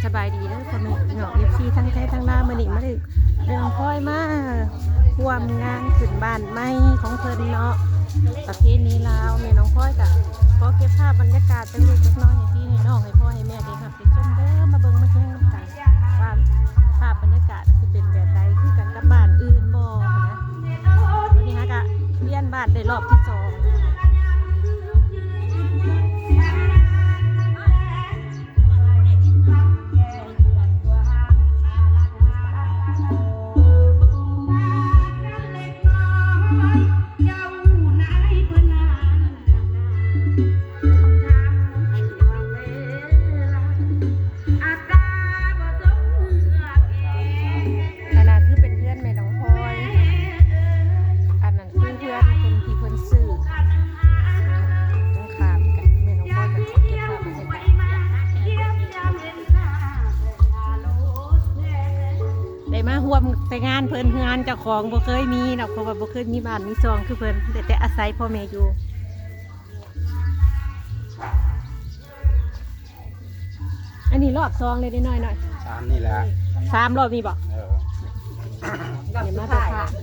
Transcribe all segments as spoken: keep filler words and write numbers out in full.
สบายดีเด้อพ่อแม่พี่น้อง เอฟซี ทั้งไทยทั้งลาว มื้อนี้มาได้เรื่องพลอยมาร่วมงานขึ้นบ้านใหม่ของเพิ่นเนาะ ประเพณีลาว แม่น้องพลอยก็ขอเก็บภาพบรรยากาศจักเล็กจักน้อยให้พี่ให้น้องให้พ่อให้แม่ได้รับได้ชมเด้อ มาเบิ่งมาแยงนำกัน ว่าภาพบรรยากาศสิเป็นแบบใด คือกันกับบ้านอื่นบ่หั้นนะ วันนี้ฮะก็เวียนบ้านได้รอบที่สอง อันนั้นคือเป็นเฮือนแม่น้องพลอย อันนั้นคือเฮือนเพิ่นที่เพิ่นซื้อตรงข้ามกัน แม่น้องพลอยก็ขอเก็บภาพบรรยากาศ ได้มาร่วมแต่งานเพิ่น งานเจ้าของบ่เคยมีดอก เพราะว่าบ่เคยมีบ้านมีซองคือเพิ่น ได้แต่อาศัยพ่อแม่อยู่ อันนี้รอบสองเลยเด้น้อยๆ สามนี่แหละ สามรอบนี่บ่ เออ เดี๋ยวมาถ่าย อย่า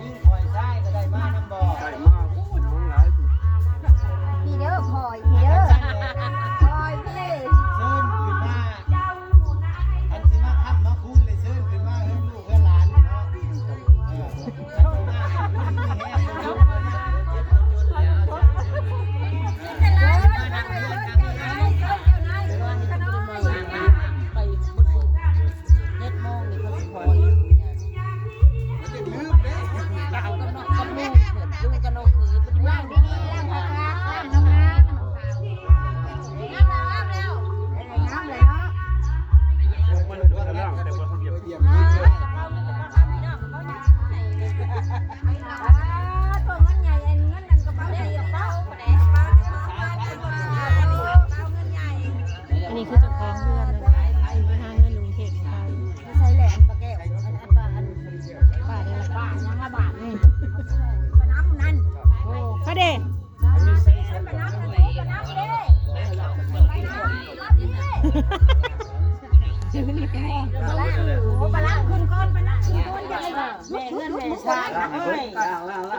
ลืม ข่อยชายก็ได้มานำบ่ ได้มา โอ้ย น้องหลาย พี่เด้อ ข่อย พี่เด้อ ข่อยพี่ เชิญขึ้นมา อันสิมาค้ำมาคูณเลย เชิญขึ้นมาเฮือนลูกเฮือนหลานเนาะ เออ อันสิมาค้ำมาคูณมีแฮง เออ มานั่งเฮือนนั่งเฮือน ไปหมดเลย เจ็ดโมงนี่เขาสิขออยู่เนี่ย ลืมเด้ กับน้องกับลูกเพิ่น ลูกกับน้องเขยบ่ได้มา ล้างดีๆ ล้างผักๆ ล้างน้ำๆ ล้างแล้ว ล้างแล้วเนาะ มันโดนแล้ว แต่ว่าเขาเก็บ อ่า ตัวเงินใหญ่ อันเงินนั่นกระเป๋าใหญ่ กระเป๋า กระเป๋า กระเป๋าเงินใหญ่ อันนี้คือเจ้าของเฮือนนั่นไปหาเงินอยู่กรุงเทพฯ ไป ใส่แหลมปลาแก้ว อัน อันปลา อันปลาเนี่ย ปลายังละบาทนี่ ปลาน้ำนั่น โอ้ เขาเด้ ปลาน้ำนั่น ปลาน้ำเด้ ปลาน้ำเด้ โอ้ ปลาน้ำขึ้นก้อน ปลาน้ำขึ้นก้อน ใหญ่ แม่เฮือนแม่ชาติ เอ้ย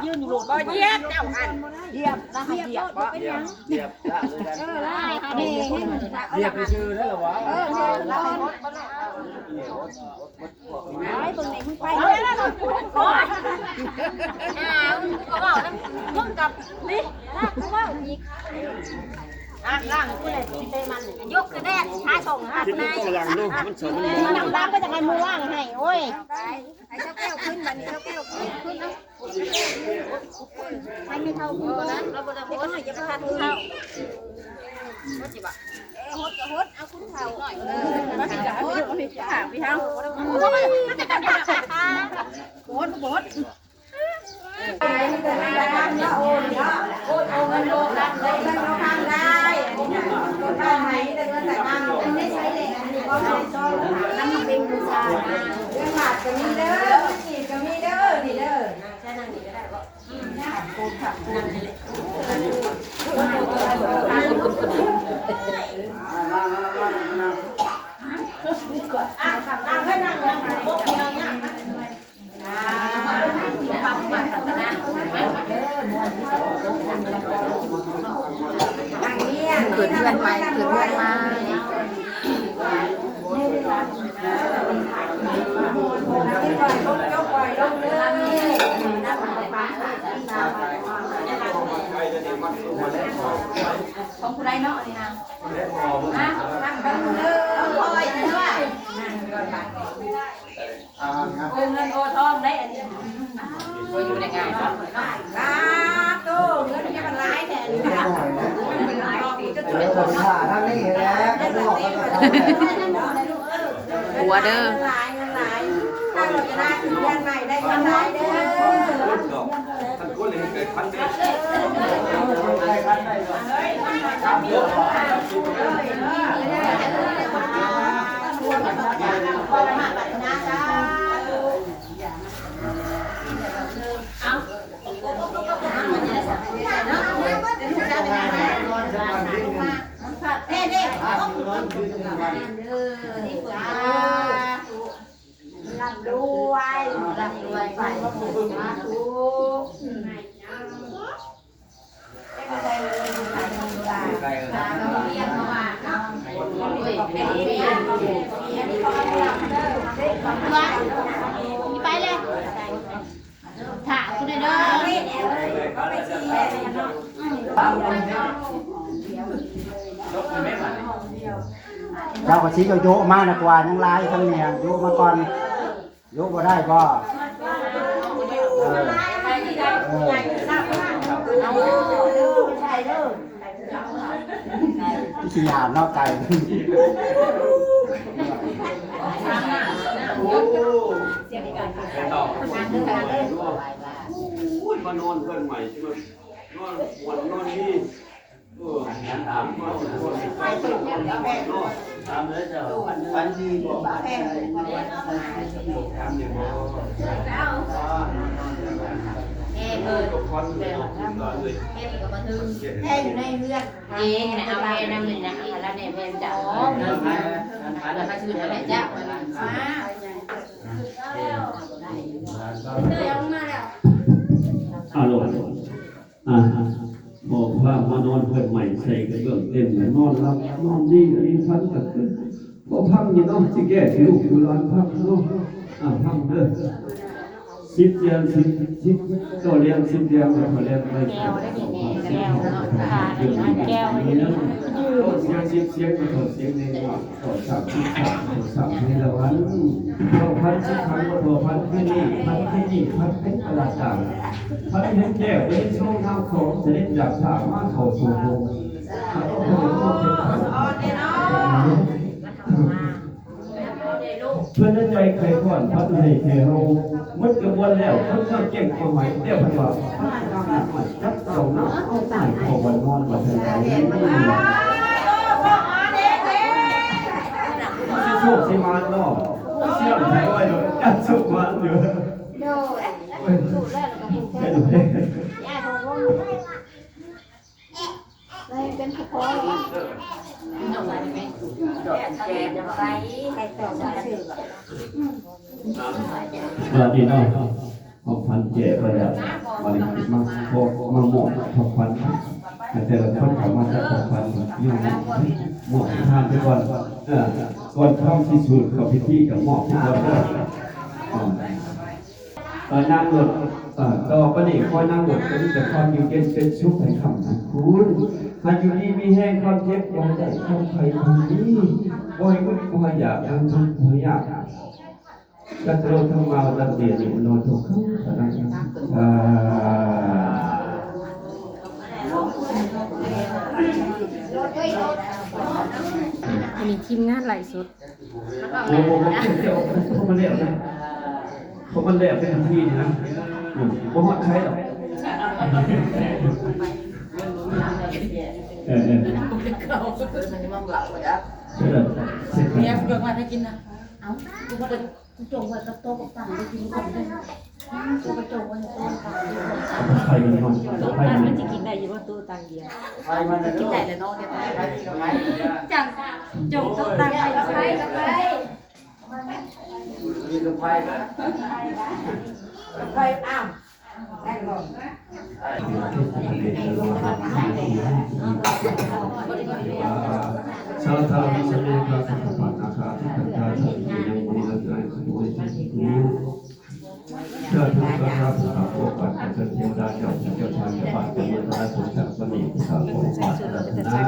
ยืนอยู่โลด บ่เหยียบเจ้าอัน เหยียบนะ เหยียบ เหยียบ โลด บ่เป็นหยัง เหยียบ เออ ลากเลยกัน เออ ลากเลยกัน เหยียบไปซื้อได้เหรอวะ เออ เออ ลาก ไปเบิ่งในมึงไป เอาแล้ว เอาแล้ว เอาแล้ว เอาแล้ว เอาแล้ว มึงกับนี่ ลากกูว่าอีก อ่ะ ล่างกูเลย เตะมัน ยกกระแดด หาส่ง หา คิด นาย ต้องอย่างลูก มันสมมัน มันดำๆ ก็จะให้มึงล่างให้ โอ้ย ไป ให้เจ้าแก้วขึ้น บัดนี้เจ้าแก้วขึ้น ขึ้น เอา ให้ไม่เท่าคุณก่อน เด็กน้อยอย่าไปทันเท่า เออ หดก็หด เอาคุณเท่า เออ หด หด หด โอน โอนเอาเงินโอนเอาเงินเอาทางได้ อันนี้นะ โอนได้ไหม แต่เงินแต่ทางมันไม่ใช่แหละ อันนี้ก็ไม่ได้ซ่อน อันนั้นมันเป็นบูชานะ เรื่องบาทก็มีเด้อ เรื่องกีบก็มีเด้อ นี่เด้อ นั่งใช่นั่งนี่ก็ได้บ่ อืม ขอบคุณ ขอบคุณ นั่งนี่แหละ อ่ะ นั่งให้นั่ง นั่ง นั่ง นั่ง ขึ้นเฮือนใหม่ ขึ้นเฮือนใหม่ ของผู้ใดเนาะนี่นะ อ่ะ ตั้งเบิ่งเด้อ คอยเด้อ อ่า โอ้ เงินโอทองได้อันนี้ โอ้ อยู่ในงาน สาธุ เงินจะมันหลายแท้นี่นะ เออ ผมถ่ายทางนี้แหละ ผมบอกเขาก็ถ่าย หัวเด้อ หลายหลาย ถ้าเราจะได้เรียนใหม่ได้เงินหลายเด้อ ร่ำรวย ร่ำรวย สาธุ ไปเลย ถามคุณเด้อ เจ้าก็สิโยโยะมานะกว่า ยังหลายทั้งเนี่ย โยะมาก่อน โยะบ่ได้บ่ เออ เออ ขี้หยาดเนาะไก่ โอ้ย มานอนเพื่อนใหม่ที่มันนอนหวนนอนนี่ เออ ถามก่อน ถามเลยเจ้า ฝันดีบ่ ถามเลยบ่ แม่เพิ่น ทุกคนเลย แม่ก็มาถึง แม่อยู่ในเรือน เองนะ เอาแม่นำเลยนะ เอาละแม่เพิ่นจ้ะ อ๋อ แล้วมาชื่อแล้วแม่จ้ะ มา ฮัลโหล อ่า บอกว่ามานอนเพื่อนใหม่ใส่กระเบื้องเต็มเลย นอนหลับนอนดี อันนี้ฝันก็คือ บ่พังนี่เนาะ สิแก้ให้ลูกให้หลานพังเนาะ อ่า พังเด้อ สิบเดือน สิบ สิบเก้าเดือน สิบเดือน ก็เท่าเดือนไป แก้วได้นี่แม่ แก้วเนาะ ค่ะ แก้ว เสียง สิบเสียง ก็เท่าเสียงในหัว ขอสามสิบสาม ขอสามให้ละวัน ขอพันสิบครั้งก็ขอพันที่นี่ พันที่นี่ พันเป็นตลาดต่าง พันเห็นแก้วเป็นช่วงน้ำของเสด็จจากสามารถเข้าสู่วง เพื่อนในใจใครก่อนพัดให้แค่เฮา มันกระบวนแล้ว มันก็เก่งความหมายเรียกพันว่า จับเจ้าหน้าเอาตายเข้าวันนอนวันทันใจ สิโชคสิมานเนาะ เสี่ยงไทยไว้เนาะ จับสุขมานอยู่ โดย เอ้ย เอ้ย เป็นผู้พ่อ แก่ไป ไปต่อไป เออ ดีเนาะ ของพันแก่ไปแล้ว วันนี้มาขอ มามอบของพัน ให้แต่ละคนกลับมาจากของพัน โยมมอบให้ทานไปก่อน เออ ก่อนทำที่สุดกับพิธีกับมอบไปก่อนเด้อ เอ่อ เอ่อ นางรถ เอ่อ ต่อไปนี้ขอนางรถก็มีแต่ความอยู่เย็นเป็นสุขให้คำนะคุณ ให้อยู่ดีมีแรงความเจ็บบ่ให้ได้ความไข้ความนี้บ่ให้มึดบ่ให้อยากบ่ให้ทุกข์บ่ให้ยาก จัตโรธรรมาวัฏันติ อายุวโน สุขัง พลัง อ่า อันนี้ทีมงานไลฟ์สด โอ้โห ผมมันแล้วนะ ผมมันแล้วเป็นทีนี่นะ อืม ผมฮอดใช้หรอก เออ เออ เออ เสร็จแล้ว เดี๋ยวเดี๋ยวมาให้กินนะ เอ้า กูจงไว้กับโต๊ะกับตังไปกินก่อนเลย กูไปจงไว้กับโต๊ะกับตังไปกินก่อน ใครมันนอน โต๊ะกับตังมันจะกินได้อยู่ว่าโต๊ะตังเดียว ใครมัน กินได้แล้วเนาะ เดี๋ยวไป จัง จงโต๊ะตังไป ไป ไป มีกับไฟนะ กับไฟ อ้าว สารทาวิสเมธาสัพพะนาคาทิตันตาสัพพิยังมุนิรัตนาสุโขเอติสุ เพื่อทุกข์นะครับ สำหรับพวกปัจจัยเทวดาเจ้าที่เจ้าทางเจ้าบ้านเจ้าเมือง คณะสงฆ์สามสนิท ผู้สาวของวัดรัตนา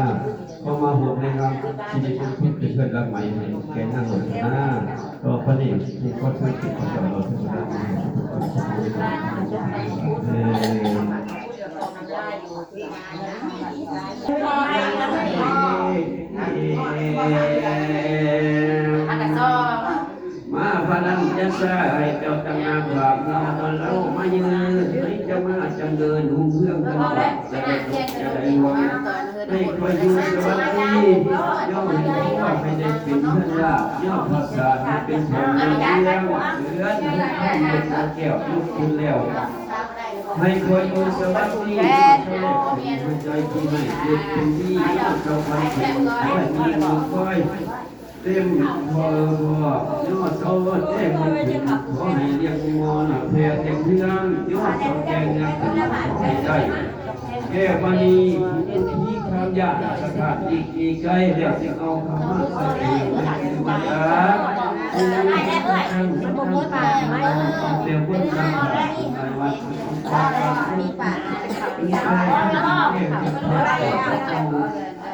ก็มาโหมในงานที่ดีเป็นพุทธเป็นเพื่อนรักใหม่ให้แก่นางรัตนา ต่อไปนี้ผู้คนทั้งสิบพระเจ้าเราเทวดามาให้ทุกคนสำเร็จเออ มาพระนันจะใส่เจ้าตั้งหน้าผากเราตอนเรามายืนให้เจ้ามาจำเริญรุ่งเรืองตลอดจะได้สุขจะได้หวังให้คอยอยู่สวัสดีย่อมให้พ่อให้ได้เป็นเพื่อนลาบย่อมภาษาให้เป็นของเรื่องเรื่องให้พ่อเป็นแก้วลุกขึ้นแล้ว ให้คอยอยู่สวัสดีแม่น หัวใจที่ให้เกิดเป็นดีเจ้าพันธุ์เป็นคอยมีเงินคอยเต็มพอพอยอดเสาแจ้งถึงขอให้เรียกมอนะแพรเต็มเรื่องยอดเสาแจ้งยักษ์ขอให้ได้แก้วมณีผู้ที่ข้ามยากสถานที่ไกลแล้วจะเอาคำมาใส่ในชีวิต เดี๋ยวเพิ่นจะมาหลายวัน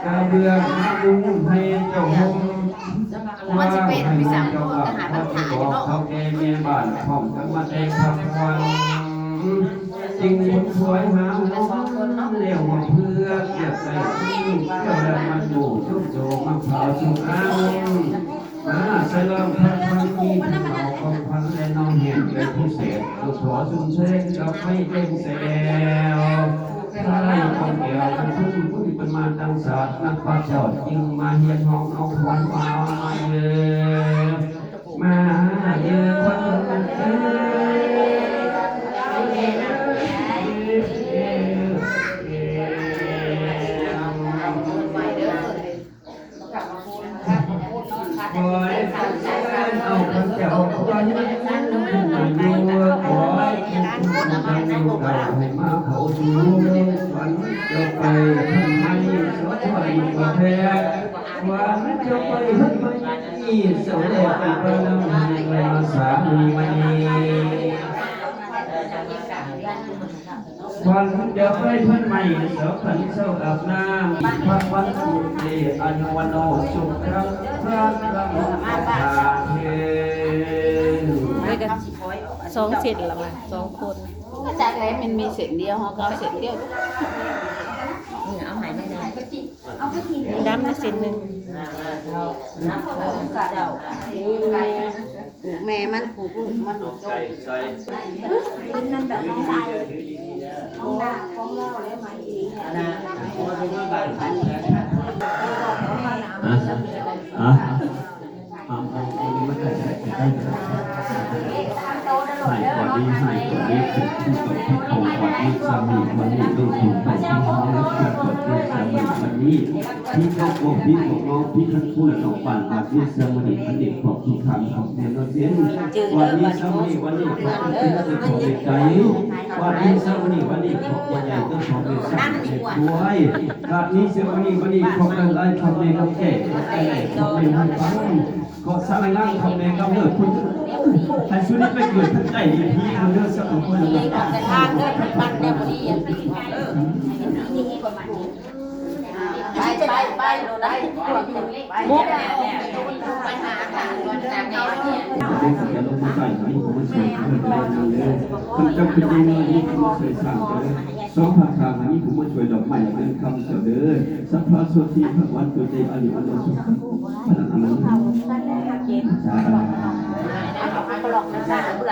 กระเบื้องมามุงให้เจ้าห่ม มันสิเป็นวิสาหกิจทหารมันถ่ายเนาะ เขาแก่แม่บ้านพร้อมกันมาแต่งพักผ่อน จึงหมุนถอยหาหัวเรียกว่าเพื่อเกียรติใจเจ้าและมันอยู่ชุบโจมมะพร้าวชุบอ้าง มาสลองพระพันมีผู้เอาของพันและน้องแห่งเป็นผู้เสพตัวขอสุนเชงกับไม่เป็นแสวถ้าได้ของแก้วเป็นผู้ผู้เป็นมาตั้งศาสตร์นักปัจจอดจึงมาเฮียนห้องเอาขวัญมามาเยอมาเยอวันเออ ขอให้เจ้าขวัญอยู่ขอให้ทุกคนอยู่เก่าให้มาเข้าสู่ขวัญเจ้าไปทำไมสอทอดีกว่าแพ้ขวัญเจ้าไปทำไมนี่เสาแรกไปพระนำแห่งราสามีมณี วันจะไปพันใหม่เสาขันเสาอาบน้ำพระวันสุเตอายุวันโนสุขังพระกรรมตาเท นี่ก็สองเส้นละมาสองคน ก็จากไหนมันมีเส้นเดียวเขาก็เอาเส้นเดียว เอาใหม่ไม่ได้ ดำนะเส้นหนึ่ง ผูกแม่มันผูกลูกมัน อ่ะ อ่ะ เอา เอา เอา นี่มาใส่ ใส่ ใส่ ใส่ ใส่ก่อนดี ใส่ก่อนดี ถูก ถูก ถูก ถูก ก่อนดี สามี วันนี้ ดู ถูก ไป ที่ ห้อง แล้ว ถูก ก่อนดี สามี วันนี้ พี่ก็โกง พี่ก็น้อง พี่ทั้งคู่ และน้องปั่น วันนี้ สามี วันนี้ ขอบคุณ ทาง ของ เรียน เรา เรียน วันนี้ สามี วันนี้ ขอบคุณ ที่ ให้ ของ ใน ใจ วันนี้ สามี วันนี้ ขอบคุณ ใหญ่ ต้อง ของ ใน ใจ ด้วย วันนี้ สามี วันนี้ ขอบคุณ หลาย คำ ใน น้อง แก่ ขอบคุณ ใน น้อง ฟัง ก็สร้างร่างทำในกำเนิดคุณ ให้สุนิทไปเกิดขึ้นได้อีกทีคุณเลือกสักคน แต่ทางเดินมันเนี่ยบ่ดีอะ ไป ไป ไป ไป มุก จะลงมาใส่ไหนผมมาใส่เพื่อนแม่นางเลยคุณเจ้าคุณยายนี่ผมมาใส่สามเลย สองพันคามานี้ผมมาช่วยดอกไม้เงินคำเจ้าเด้อ สัพพะโสติภะวันตุเตอายุวันโนสุขังพลังอนันต์สาธุ